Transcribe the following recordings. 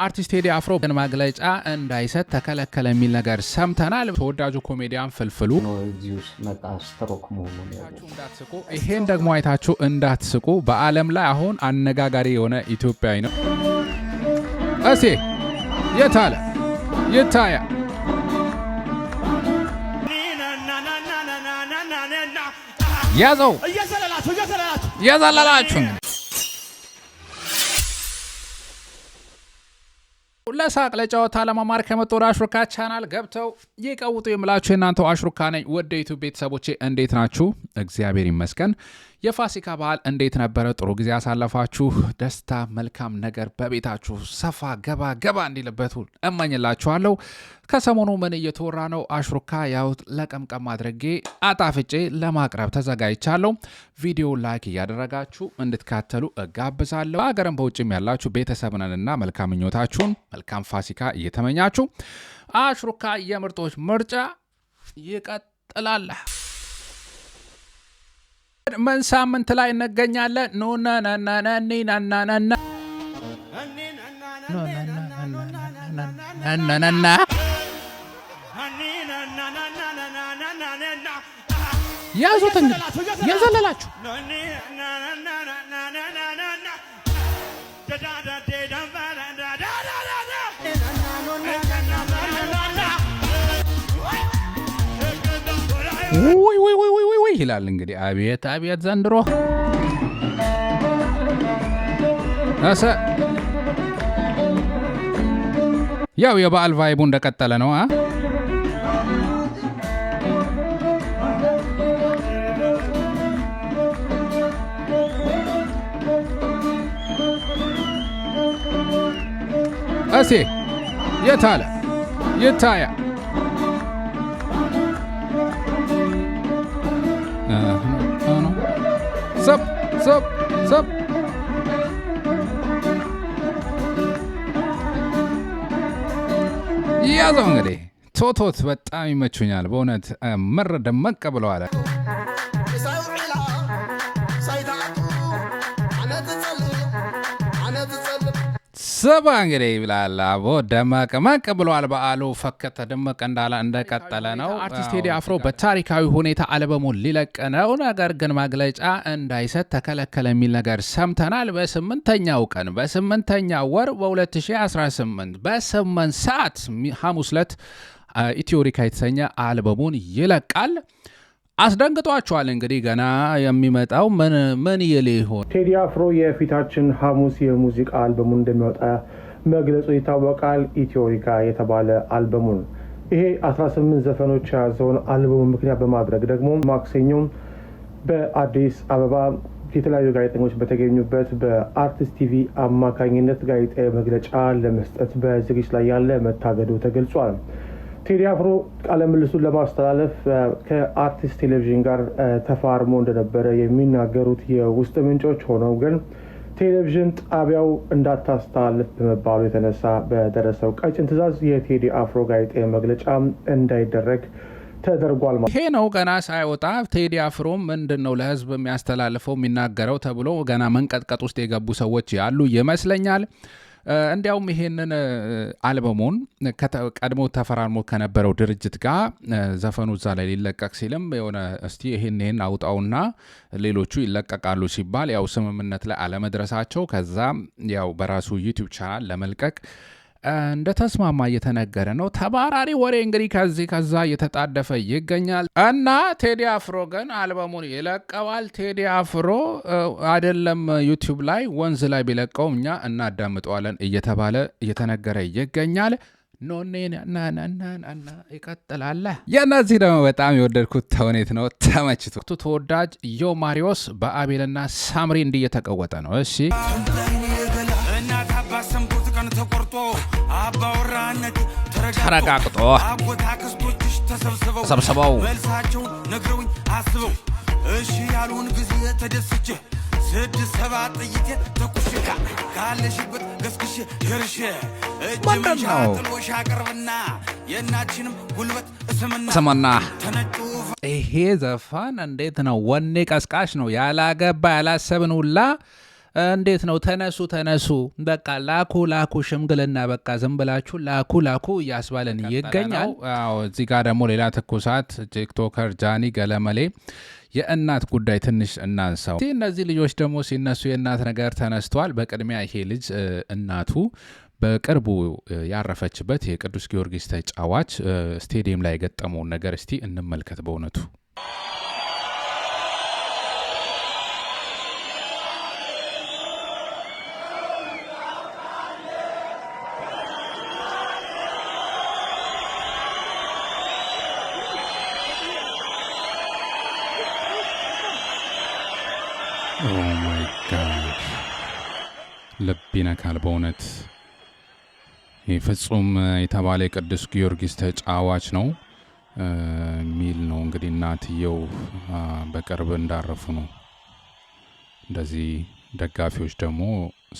አርቲስት ቴዲ አፍሮ መግለጫ እንዳይሰጥ ተከለከለ የሚል ነገር ሰምተናል። ተወዳጁ ኮሜዲያን ፍልፍሉ ነው እዚህ ውስጥ መጣ ስትሮክ መሆኑን ያወቁት። እንዳትስቁ፣ ይሄን ደግሞ አይታችሁ እንዳትስቁ። በዓለም ላይ አሁን አነጋጋሪ የሆነ ኢትዮጵያዊ ነው። እሴ የት አለ ይታያ ያዘው የዘለላችሁ እንግዲህ ለሳቅ ለጨዋታ ለመማር ከመጡ ወደ አሽሩካ ቻናል ገብተው ይቀውጡ የምላችሁ የእናንተው አሽሩካ ነኝ። ወደ ዩቱብ ቤተሰቦቼ እንዴት ናችሁ? እግዚአብሔር ይመስገን። የፋሲካ በዓል እንዴት ነበረ? ጥሩ ጊዜ ያሳለፋችሁ? ደስታ፣ መልካም ነገር በቤታችሁ ሰፋ ገባ ገባ እንዲልበት እመኝላችኋለሁ። ከሰሞኑ ምን እየተወራ ነው? አሽሩካ ያው ለቀምቀም አድርጌ አጣፍጬ ለማቅረብ ተዘጋጅቻለሁ። ቪዲዮ like እያደረጋችሁ እንድትካተሉ እጋብዛለሁ። በሀገርም በውጭም ያላችሁ ቤተሰብ ነንና መልካም ምኞታችሁን መልካም ፋሲካ እየተመኛችሁ አሽሩካ የምርጦች ምርጫ ይቀጥላል። ምን ሳምንት ላይ እንገኛለን? ኑነነነኒናናነና ነነነና ያዙት እንግዲህ የዘለላችሁ ውይ ውይ ውይ ውይ ውይ ይላል እንግዲህ። አቤት አቤት ዘንድሮ እሰ ያው የበዓል vibe ኡ እንደቀጠለ ነው። አ እሴ የት አለ ይታያ ሰብ ሰብ ሰብ ያዘው እንግዲህ ቶቶት በጣም ይመቹኛል በእውነት ምር ደመቅ ብለዋል። ስባ እንግዲህ ይብላል አቦ ደመቅ መቅ ብለዋል። በዓሉ ፈከተ ደመቅ እንዳለ እንደቀጠለ ነው። አርቲስት ቴዲ አፍሮ በታሪካዊ ሁኔታ አልበሙን ሊለቅ ነው። ነገር ግን መግለጫ እንዳይሰጥ ተከለከለ የሚል ነገር ሰምተናል። በስምንተኛው ቀን በስምንተኛው ወር በ2018 በ8 ሰዓት ሐሙስ ዕለት ኢትዮሪካ የተሰኘ አልበሙን ይለቃል። አስደንግጧቸዋል። እንግዲህ ገና የሚመጣው ምን ምን ይል ይሆን? ቴዲ አፍሮ የፊታችን ሐሙስ የሙዚቃ አልበሙን እንደሚያወጣ መግለጹ ይታወቃል። ኢትዮሪካ የተባለ አልበሙን ይሄ 18 ዘፈኖች የያዘውን አልበሙን ምክንያት በማድረግ ደግሞ ማክሰኞ በአዲስ አበባ የተለያዩ ጋዜጠኞች በተገኙበት በአርቲስት ቲቪ አማካኝነት ጋዜጣዊ መግለጫ ለመስጠት በዝግጅት ላይ ያለ መታገዱ ተገልጿል። ቴዲ አፍሮ ቃለ ምልልሱን ለማስተላለፍ ከአርቲስት ቴሌቪዥን ጋር ተፋርሞ እንደነበረ የሚናገሩት የውስጥ ምንጮች፣ ሆነው ግን ቴሌቪዥን ጣቢያው እንዳታስተላልፍ በመባሉ የተነሳ በደረሰው ቀጭን ትዕዛዝ የቴዲ አፍሮ ጋዜጣዊ መግለጫ እንዳይደረግ ተደርጓል። ይሄ ነው ገና ሳይወጣ ቴዲ አፍሮ ምንድን ነው ለህዝብ የሚያስተላልፈው የሚናገረው ተብሎ ገና መንቀጥቀጥ ውስጥ የገቡ ሰዎች ያሉ ይመስለኛል። እንዲያውም ይሄንን አልበሙን ቀድሞ ተፈራርሞ ከነበረው ድርጅት ጋር ዘፈኑ እዛ ላይ ሊለቀቅ ሲልም የሆነ እስቲ ይሄን ይሄን አውጣውና ሌሎቹ ይለቀቃሉ ሲባል ያው ስምምነት ላይ አለመድረሳቸው ከዛ ያው በራሱ ዩቲዩብ ቻናል ለመልቀቅ እንደተስማማ እየተነገረ ነው። ተባራሪ ወሬ እንግዲህ ከዚህ ከዛ እየተጣደፈ ይገኛል እና ቴዲ አፍሮ ግን አልበሙን ይለቀዋል። ቴዲ አፍሮ አይደለም ዩቲዩብ ላይ ወንዝ ላይ ቢለቀውም እኛ እናዳምጠዋለን እየተባለ እየተነገረ ይገኛል። ኖኔ ናናናና ይቀጥላል። የእነዚህ ደግሞ በጣም የወደድኩት ተውኔት ነው፣ ተመችቶ ተወዳጅ ዮ ማሪዮስ በአቤልና ሳምሪ እንዲህ እየተቀወጠ ነው። እሺ እናት አባት ሰምቶት ቀን ተቆርጦ አባወራነት ተረጋግጦ አጎት አክስቶችሽ ተሰብስበው ተሰብስበው መልሳቸውን ነግረውኝ አስበው እሺ ያሉን ጊዜ ተደስቼ ስድስት ሰባት ጥይቴ ተኩሼ ካለሽበት ገስግሼ ደርሼ እጅ ምንድን መንሻ ነው? ጥሎሽ አቀርብና የእናችንም ጉልበት እስምና ስምና ተነጩ ይሄ ዘፈን እንዴት ነው? ወኔ ቀስቃሽ ነው። ያላገባ ያላሰብን ሁላ እንዴት ነው? ተነሱ ተነሱ፣ በቃ ላኩ ላኩ፣ ሽምግልና በቃ ዝም ብላችሁ ላኩ ላኩ እያስባለን ይገኛል። አዎ፣ እዚህ ጋር ደግሞ ሌላ ትኩሳት፣ TikToker ጃኒ ገለመሌ የእናት ጉዳይ ትንሽ እናንሳው። እነዚህ ልጆች ደግሞ ሲነሱ የእናት ነገር ተነስቷል። በቅድሚያ ይሄ ልጅ እናቱ በቅርቡ ያረፈችበት የቅዱስ ጊዮርጊስ ተጫዋች ስቴዲየም ላይ የገጠመውን ነገር እስቲ እንመልከት። በእውነቱ oh my God፣ ልብ ይነካል በእውነት። ይህ ፍጹም የተባለ የቅዱስ ጊዮርጊስ ተጫዋች ነው የሚል ነው እንግዲህ፣ እናትየው በቅርብ እንዳረፉ ነው። እንደዚህ ደጋፊዎች ደግሞ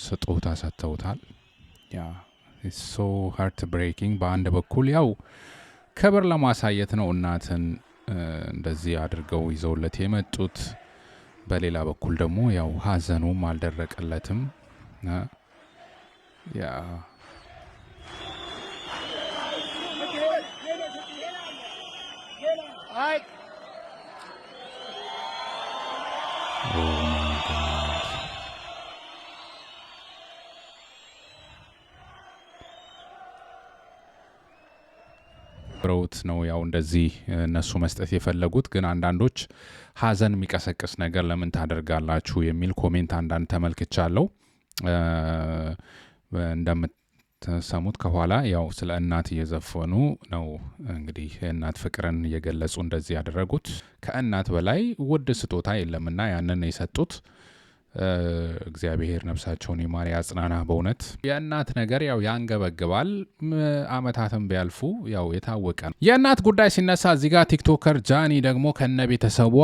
ስጦታ ሰጥተውታል። Yeah, so heartbreaking። በአንድ በኩል ያው ክብር ለማሳየት ነው እናትን እንደዚህ አድርገው ይዘውለት የመጡት። በሌላ በኩል ደግሞ ያው ሀዘኑም አልደረቀለትም። Yeah, oh my God። ብረውት ነው ያው እንደዚህ እነሱ መስጠት የፈለጉት፣ ግን አንዳንዶች ሀዘን የሚቀሰቅስ ነገር ለምን ታደርጋላችሁ የሚል comment አንዳንድ ተመልክቻለሁ። እንደምትሰሙት ከኋላ ያው ስለ እናት እየዘፈኑ ነው እንግዲህ፣ የእናት ፍቅርን እየገለጹ እንደዚህ ያደረጉት። ከእናት በላይ ውድ ስጦታ የለምና ያንን የሰጡት። እግዚአብሔር ነፍሳቸውን ይማር ያጽናና። በእውነት የእናት ነገር ያው ያንገበግባል። አመታትም ቢያልፉ ያው የታወቀ ነው። የእናት ጉዳይ ሲነሳ እዚህ ጋር TikToker ጃኒ ደግሞ ከነ ቤተሰቧ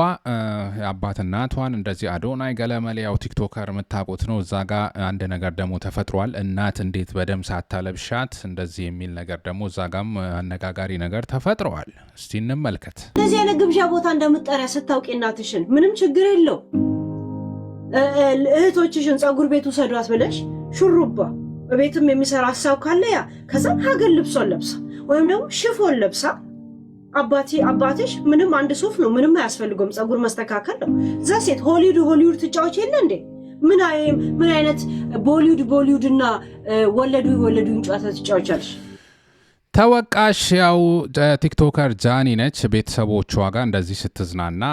አባት እናቷን እንደዚህ አዶናይ ገለመሌ ያው TikToker የምታውቁት ነው። እዛ ጋ አንድ ነገር ደግሞ ተፈጥሯል። እናት እንዴት በደም ሳታለብሻት እንደዚህ የሚል ነገር ደግሞ እዛ ጋም አነጋጋሪ ነገር ተፈጥረዋል። እስቲ እንመልከት። እንደዚህ አይነት ግብዣ ቦታ እንደምትጠሪያ ስታውቂ እናትሽን ምንም ችግር የለው። እህቶችሽን ፀጉር ቤት ውሰዷት ብለሽ ሹሩባ ቤትም የሚሰራ ሀሳብ ካለ ያ ከዛ ሀገር ልብሷን ለብሳ ወይም ደግሞ ሽፎን ለብሳ አባትሽ ምንም አንድ ሱፍ ነው፣ ምንም አያስፈልገውም። ፀጉር መስተካከል ነው። እዛ ሴት ሆሊውድ ሆሊውድ ትጫወች የለ እንዴ? ምን አይነት ቦሊውድ ቦሊውድ እና ወለዱ ወለዱን ጨዋታ ትጫወቻለሽ? ተወቃሽ ያው TikToker ጃኒ ነች። ቤተሰቦቿ ጋር እንደዚህ ስትዝናና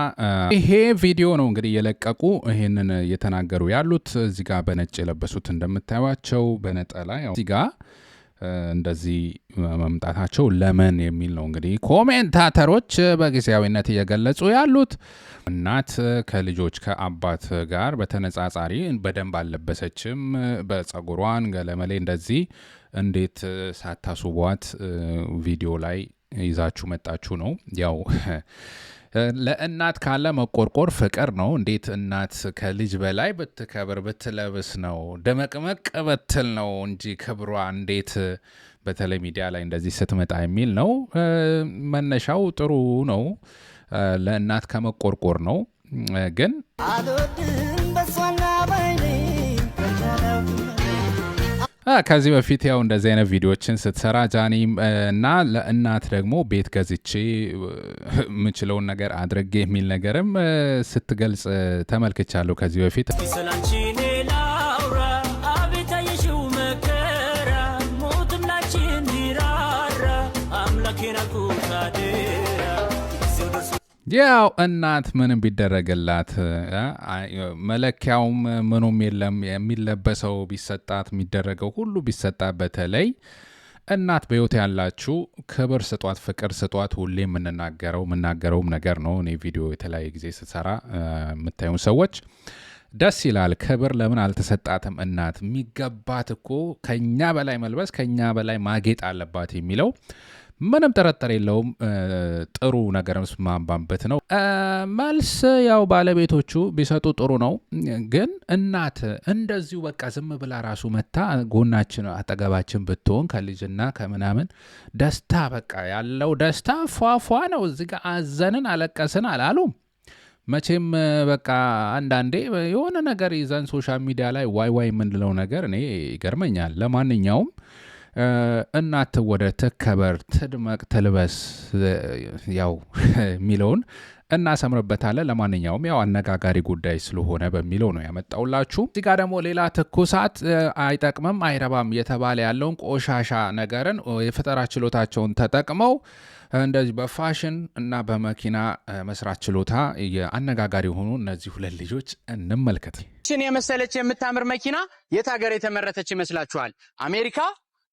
ይሄ ቪዲዮ ነው እንግዲህ የለቀቁ ይሄንን እየተናገሩ ያሉት። እዚህ ጋር በነጭ የለበሱት እንደምታዩቸው በነጠላ ያው እዚህ ጋር እንደዚህ መምጣታቸው ለምን የሚል ነው እንግዲህ commentator ኦች በጊዜያዊነት እየገለጹ ያሉት። እናት ከልጆች ከአባት ጋር በተነጻጻሪ በደንብ አልለበሰችም። በጸጉሯን ገለመሌ እንደዚህ እንዴት ሳታስውቧት ቪዲዮ ላይ ይዛችሁ መጣችሁ ነው። ያው ለእናት ካለ መቆርቆር ፍቅር ነው። እንዴት እናት ከልጅ በላይ ብትከብር ብትለብስ ነው ደመቅመቅ ብትል ነው እንጂ ክብሯ እንዴት በተለይ ሚዲያ ላይ እንደዚህ ስትመጣ የሚል ነው። መነሻው ጥሩ ነው። ለእናት ከመቆርቆር ነው። ግን አልወድም በሷና ባይኔ ከቻለው ከዚህ በፊት ያው እንደዚህ አይነት ቪዲዮዎችን ስትሰራ ጃኒ እና ለእናት ደግሞ ቤት ገዝቼ የምችለውን ነገር አድርጌ የሚል ነገርም ስትገልጽ ተመልክቻለሁ ከዚህ በፊት። ስላንቺ እኔ ላውራ፣ አቤት አየሽው መከራ፣ ሞትም ላንቺ እንዲራራ አምላኬን አልኩት አደራ ጊዜው ደርሶ ያው እናት ምንም ቢደረግላት መለኪያውም ምኑም የለም። የሚለበሰው ቢሰጣት፣ የሚደረገው ሁሉ ቢሰጣት፣ በተለይ እናት በሕይወት ያላችሁ ክብር ስጧት፣ ፍቅር ስጧት። ሁሌ የምናገረውም ነገር ነው። እኔ ቪዲዮ የተለያየ ጊዜ ስሰራ የምታዩን ሰዎች ደስ ይላል። ክብር ለምን አልተሰጣትም? እናት የሚገባት እኮ ከኛ በላይ መልበስ ከኛ በላይ ማጌጥ አለባት የሚለው ምንም ጥርጥር የለውም። ጥሩ ነገር ምስማማበት ነው። መልስ ያው ባለቤቶቹ ቢሰጡ ጥሩ ነው። ግን እናት እንደዚሁ በቃ ዝም ብላ ራሱ መታ ጎናችን አጠገባችን ብትሆን ከልጅና ከምናምን ደስታ በቃ ያለው ደስታ ፏፏ ነው። እዚህ ጋር አዘንን አለቀስን አላሉም። መቼም በቃ አንዳንዴ የሆነ ነገር ይዘን social media ላይ ዋይ ዋይ የምንለው ነገር እኔ ይገርመኛል። ለማንኛውም እናት ትወደድ፣ ትከበር፣ ትድመቅ፣ ትልበስ ያው የሚለውን እናሰምርበታለን። ለማንኛውም ያው አነጋጋሪ ጉዳይ ስለሆነ በሚለው ነው ያመጣውላችሁ። እዚህ ጋር ደግሞ ሌላ ትኩሳት፣ አይጠቅምም አይረባም እየተባለ ያለውን ቆሻሻ ነገርን የፈጠራ ችሎታቸውን ተጠቅመው እንደዚህ በፋሽን እና በመኪና መስራት ችሎታ አነጋጋሪ የሆኑ እነዚህ ሁለት ልጆች እንመልከት። ይህችን የመሰለች የምታምር መኪና የት ሀገር የተመረተች ይመስላችኋል? አሜሪካ፣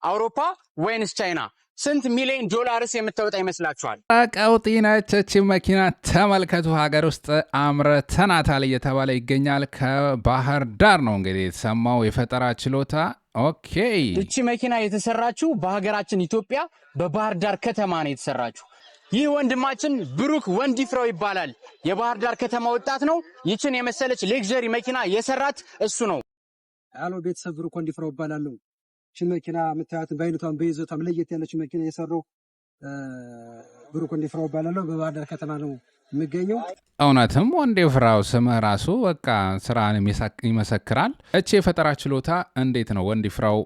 አውሮፓ ወይንስ ቻይና? ስንት ሚሊዮን ዶላርስ የምታወጣ ይመስላችኋል? ቀውጢ ነች እቺ መኪና፣ ተመልከቱ። ሀገር ውስጥ አምርተናታል እየተባለ ይገኛል። ከባህር ዳር ነው እንግዲህ የተሰማው የፈጠራ ችሎታ። Okay። እቺ መኪና የተሰራችው በሀገራችን ኢትዮጵያ በባህር ዳር ከተማ ነው የተሰራችው። ይህ ወንድማችን ብሩክ ወንዲፍራው ይባላል። የባህር ዳር ከተማ ወጣት ነው። ይችን የመሰለች luxury መኪና የሰራት እሱ ነው። አሎ ቤተሰብ፣ ብሩክ ወንዲፍራው እባላለሁ። ይህችን መኪና የምታያትን በአይነቷም በይዘቷም ለየት ያለች መኪና የሰራው ብሩክ ወንዲፍራው እባላለሁ። በባህር ዳር ከተማ ነው የምገኘው። እውነትም ወንዲፍራው፣ ስምህ ራሱ በቃ ስራን ይመሰክራል። እቺ የፈጠራ ችሎታ እንዴት ነው ወንዲፍራው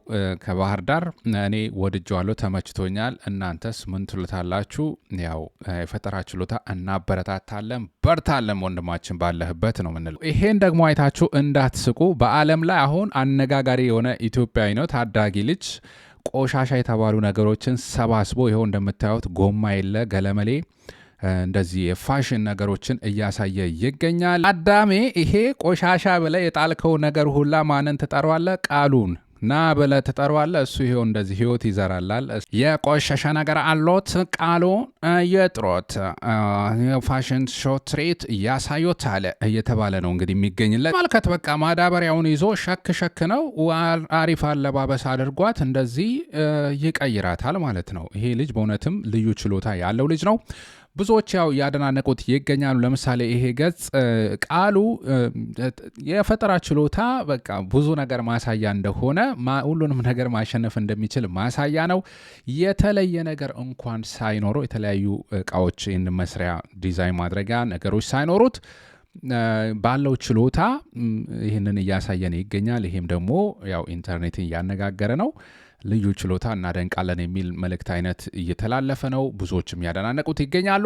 ከባህር ዳር? እኔ ወድጄዋለሁ፣ ተመችቶኛል። እናንተስ ምን ትሉታላችሁ? ያው የፈጠራ ችሎታ እናበረታታለን፣ በርታለን ወንድማችን ባለህበት ነው ምንለው። ይሄን ደግሞ አይታችሁ እንዳትስቁ። በዓለም ላይ አሁን አነጋጋሪ የሆነ ኢትዮጵያዊ ነው፣ ታዳጊ ልጅ፣ ቆሻሻ የተባሉ ነገሮችን ሰባስቦ ይኸው እንደምታዩት ጎማ የለ ገለመሌ እንደዚህ የፋሽን ነገሮችን እያሳየ ይገኛል። አዳሜ፣ ይሄ ቆሻሻ ብለህ የጣልከው ነገር ሁላ ማንን ትጠሯለህ? ቃሉን ና ብለህ ትጠሯለህ። እሱ ይሄው እንደዚህ ህይወት ይዘራላል። የቆሻሻ ነገር አሎት፣ ቃሉ የጥሮት የ fashion show ትርኢት ያሳዮታል እየተባለ ነው እንግዲህ የሚገኝለት። መልከት፣ በቃ ማዳበሪያውን ይዞ ሸክ ሸክ ነው፣ አሪፍ አለባበስ አድርጓት እንደዚህ ይቀይራታል ማለት ነው። ይሄ ልጅ በእውነትም ልዩ ችሎታ ያለው ልጅ ነው። ብዙዎች ያው እያደናነቁት ይገኛሉ። ለምሳሌ ይሄ ገጽ ቃሉ የፈጠራ ችሎታ በቃ ብዙ ነገር ማሳያ እንደሆነ፣ ሁሉንም ነገር ማሸነፍ እንደሚችል ማሳያ ነው። የተለየ ነገር እንኳን ሳይኖረው፣ የተለያዩ እቃዎች፣ ይህን መስሪያ ዲዛይን ማድረጊያ ነገሮች ሳይኖሩት ባለው ችሎታ ይህንን እያሳየን ይገኛል። ይሄም ደግሞ ያው ኢንተርኔትን እያነጋገረ ነው። ልዩ ችሎታ እናደንቃለን የሚል መልእክት አይነት እየተላለፈ ነው። ብዙዎችም ያደናነቁት ይገኛሉ።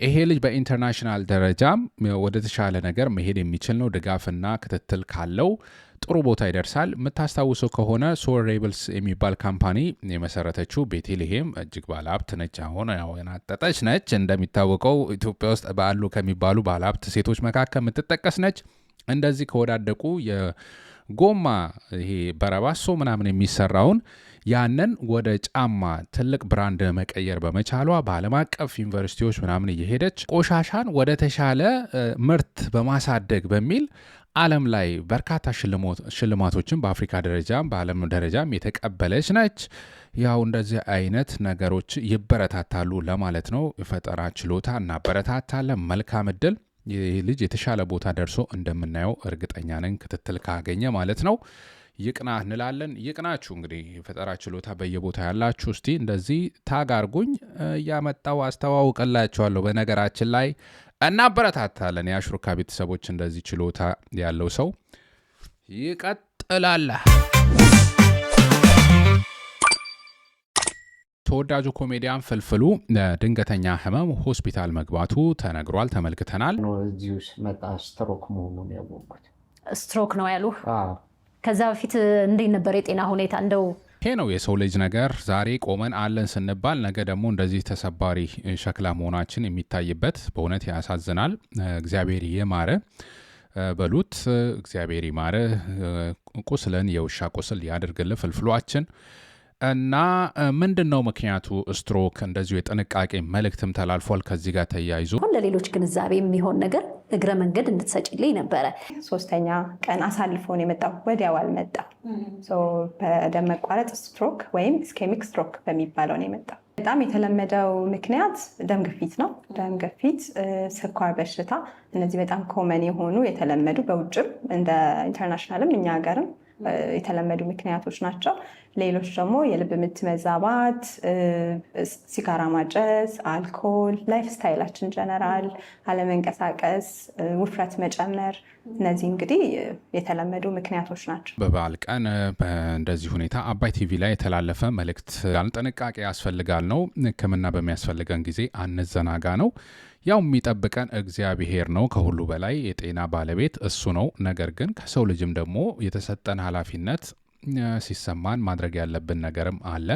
ይሄ ልጅ በ international ደረጃም ወደ ተሻለ ነገር መሄድ የሚችል ነው። ድጋፍና ክትትል ካለው ጥሩ ቦታ ይደርሳል። የምታስታውሰው ከሆነ SoleRebels የሚባል company የመሰረተችው ቤቴልሄም እጅግ ባለሀብት ነች። አሁን ያው የናጠጠች ነች። እንደሚታወቀው ኢትዮጵያ ውስጥ ባሉ ከሚባሉ ባለሀብት ሴቶች መካከል የምትጠቀስ ነች። እንደዚህ ከወዳደቁ የጎማ ይሄ በረባሶ ምናምን የሚሰራውን ያንን ወደ ጫማ ትልቅ brand መቀየር በመቻሏ በዓለም አቀፍ ዩኒቨርሲቲዎች ምናምን እየሄደች ቆሻሻን ወደ ተሻለ ምርት በማሳደግ በሚል ዓለም ላይ በርካታ ሽልማቶችን በአፍሪካ ደረጃም በዓለም ደረጃም የተቀበለች ነች። ያው እንደዚህ አይነት ነገሮች ይበረታታሉ ለማለት ነው። የፈጠራ ችሎታ እናበረታታለን። መልካም እድል። ይህ ልጅ የተሻለ ቦታ ደርሶ እንደምናየው እርግጠኛ ነን፣ ክትትል ካገኘ ማለት ነው። ይቅና እንላለን። ይቅናችሁ። እንግዲህ የፈጠራ ችሎታ በየቦታ ያላችሁ እስቲ እንደዚህ tag አርጉኝ፣ እያመጣው አስተዋውቅላችኋለሁ። በነገራችን ላይ እናበረታታለን። የአሽሩካ ቤተሰቦች እንደዚህ ችሎታ ያለው ሰው ይቀጥላል። ተወዳጁ ኮሜዲያን ፍልፍሉ ድንገተኛ ህመም ሆስፒታል መግባቱ ተነግሯል፣ ተመልክተናል። ነው እዚሁ ስመጣ ስትሮክ መሆኑን ያወቅኩት። ስትሮክ ነው ያሉህ? አዎ። ከዛ በፊት እንዴት ነበር የጤና ሁኔታ? እንደው ይሄ ነው የሰው ልጅ ነገር። ዛሬ ቆመን አለን ስንባል ነገ ደግሞ እንደዚህ ተሰባሪ ሸክላ መሆናችን የሚታይበት በእውነት ያሳዝናል። እግዚአብሔር ይማረ በሉት። እግዚአብሔር ይማረ፣ ቁስልን የውሻ ቁስል ያድርግልህ ፍልፍሏችን። እና ምንድን ነው ምክንያቱ ስትሮክ? እንደዚሁ የጥንቃቄ መልእክትም ተላልፏል ከዚህ ጋር ተያይዞ። አሁን ለሌሎች ግንዛቤ የሚሆን ነገር እግረ መንገድ እንድትሰጪልኝ ነበረ። 3ኛ ቀን አሳልፎ ነው የመጣው፣ ወዲያው አልመጣም። በደም መቋረጥ ስትሮክ ወይም ischemic stroke በሚባለው ነው የመጣው። በጣም የተለመደው ምክንያት ደም ግፊት ነው። ደም ግፊት፣ ስኳር በሽታ፣ እነዚህ በጣም common የሆኑ የተለመዱ በውጭም እንደ international ም እኛ ሀገርም የተለመዱ ምክንያቶች ናቸው። ሌሎች ደግሞ የልብ ምት መዛባት፣ ሲጋራ ማጨስ፣ አልኮል፣ lifestyle ኣችን general፣ አለመንቀሳቀስ፣ ውፍረት መጨመር፣ እነዚህ እንግዲህ የተለመዱ ምክንያቶች ናቸው። በበዓል ቀን በእንደዚህ ሁኔታ አባይ ቲቪ ላይ የተላለፈ መልእክት ጥንቃቄ ያስፈልጋል ነው። ሕክምና በሚያስፈልገን ጊዜ አንዘናጋ ነው። ያው የሚጠብቀን እግዚአብሔር ነው። ከሁሉ በላይ የጤና ባለቤት እሱ ነው። ነገር ግን ከሰው ልጅም ደግሞ የተሰጠን ኃላፊነት ሲሰማን ማድረግ ያለብን ነገርም አለ።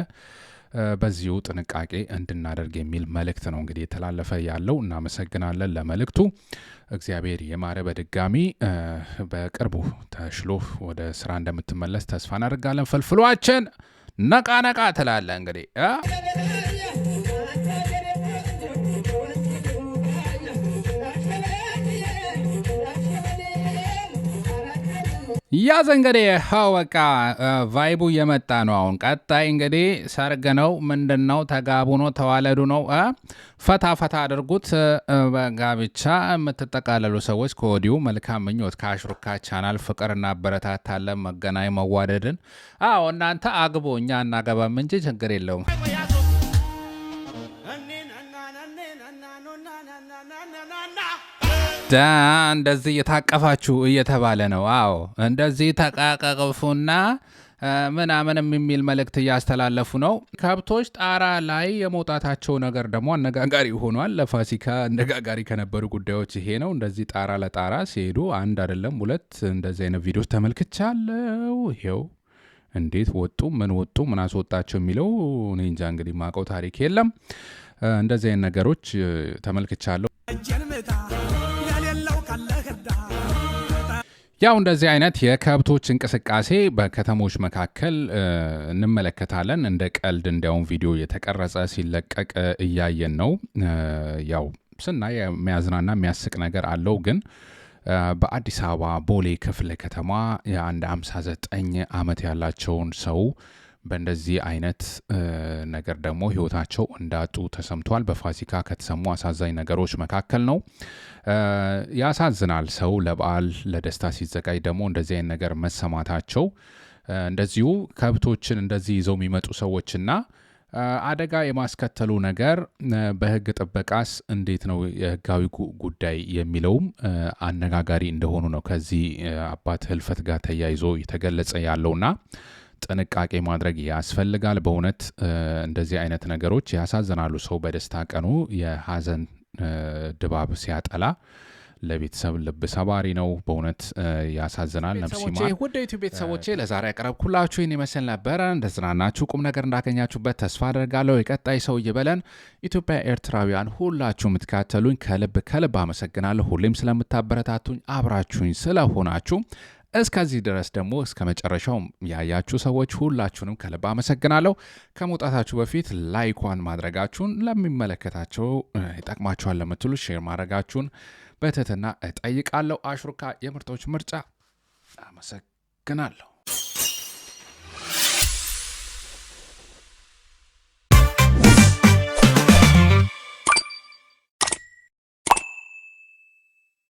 በዚሁ ጥንቃቄ እንድናደርግ የሚል መልእክት ነው እንግዲህ የተላለፈ ያለው። እናመሰግናለን ለመልእክቱ። እግዚአብሔር የማረ በድጋሚ በቅርቡ ተሽሎ ወደ ስራ እንደምትመለስ ተስፋ እናደርጋለን። ፍልፍሏችን ነቃ ነቃ ትላለ እንግዲህ። ያዘ እንግዲህ ኸው በቃ vibe ኡ እየመጣ ነው። አሁን ቀጣይ እንግዲህ ሰርግ ነው፣ ምንድን ነው፣ ተጋቡ ነው፣ ተዋለዱ ነው። ፈታ ፈታ አድርጉት። በጋብቻ የምትጠቃለሉ ሰዎች ከወዲሁ መልካም ምኞት ከአሽሩካ ቻናል ፍቅር እናበረታታለን፣ መገናኝ መዋደድን። አዎ እናንተ አግቡ፣ እኛ እናገባም እንጂ ችግር የለውም። እንደዚህ እየታቀፋችሁ እየተባለ ነው። አዎ እንደዚህ ተቃቀፉና ምናምንም የሚል መልእክት እያስተላለፉ ነው። ከብቶች ጣራ ላይ የመውጣታቸው ነገር ደግሞ አነጋጋሪ ሆኗል። ለፋሲካ አነጋጋሪ ከነበሩ ጉዳዮች ይሄ ነው። እንደዚህ ጣራ ለጣራ ሲሄዱ አንድ አይደለም ሁለት እንደዚህ አይነት ቪዲዮዎች ተመልክቻለሁ። ይሄው እንዴት ወጡ፣ ምን ወጡ፣ ምን አስወጣቸው የሚለው እኔ እንጃ። እንግዲህ ማውቀው ታሪክ የለም። እንደዚህ አይነት ነገሮች ተመልክቻለሁ። ያው እንደዚህ አይነት የከብቶች እንቅስቃሴ በከተሞች መካከል እንመለከታለን። እንደ ቀልድ እንዲያውም ቪዲዮ የተቀረጸ ሲለቀቅ እያየን ነው። ያው ስናይ የሚያዝናና የሚያስቅ ነገር አለው። ግን በአዲስ አበባ ቦሌ ክፍለ ከተማ የአንድ 59 ዓመት ያላቸውን ሰው በእንደዚህ አይነት ነገር ደግሞ ህይወታቸው እንዳጡ ተሰምቷል። በፋሲካ ከተሰሙ አሳዛኝ ነገሮች መካከል ነው። ያሳዝናል። ሰው ለበዓል ለደስታ ሲዘጋጅ ደግሞ እንደዚህ አይነት ነገር መሰማታቸው፣ እንደዚሁ ከብቶችን እንደዚህ ይዘው የሚመጡ ሰዎችና አደጋ የማስከተሉ ነገር በህግ ጥበቃስ እንዴት ነው የህጋዊ ጉዳይ የሚለውም አነጋጋሪ እንደሆኑ ነው ከዚህ አባት ህልፈት ጋር ተያይዞ የተገለጸ ያለውና ጥንቃቄ ማድረግ ያስፈልጋል። በእውነት እንደዚህ አይነት ነገሮች ያሳዝናሉ። ሰው በደስታ ቀኑ የሀዘን ድባብ ሲያጠላ ለቤተሰብ ልብ ሰባሪ ነው። በእውነት ያሳዝናል። ነፍስ ይማር። ውድ ዩቲዩብ ቤተሰቦቼ ለዛሬ ያቀረብኩላችሁ ይህን ይመስል ነበረ። እንደዝናናችሁ ቁም ነገር እንዳገኛችሁበት ተስፋ አደርጋለሁ። የቀጣይ ሰው ይበለን። ኢትዮጵያ ኤርትራውያን ሁላችሁ የምትከታተሉኝ ከልብ ከልብ አመሰግናለሁ። ሁሌም ስለምታበረታቱኝ አብራችሁኝ ስለሆናችሁ እስከዚህ ድረስ ደግሞ እስከ መጨረሻው ያያችሁ ሰዎች ሁላችሁንም ከልብ አመሰግናለሁ። ከመውጣታችሁ በፊት like ኳን ማድረጋችሁን ለሚመለከታቸው ይጠቅማችኋል ለምትሉ share ማድረጋችሁን በትህትና እጠይቃለሁ። አሽሩካ የምርጦች ምርጫ። አመሰግናለሁ።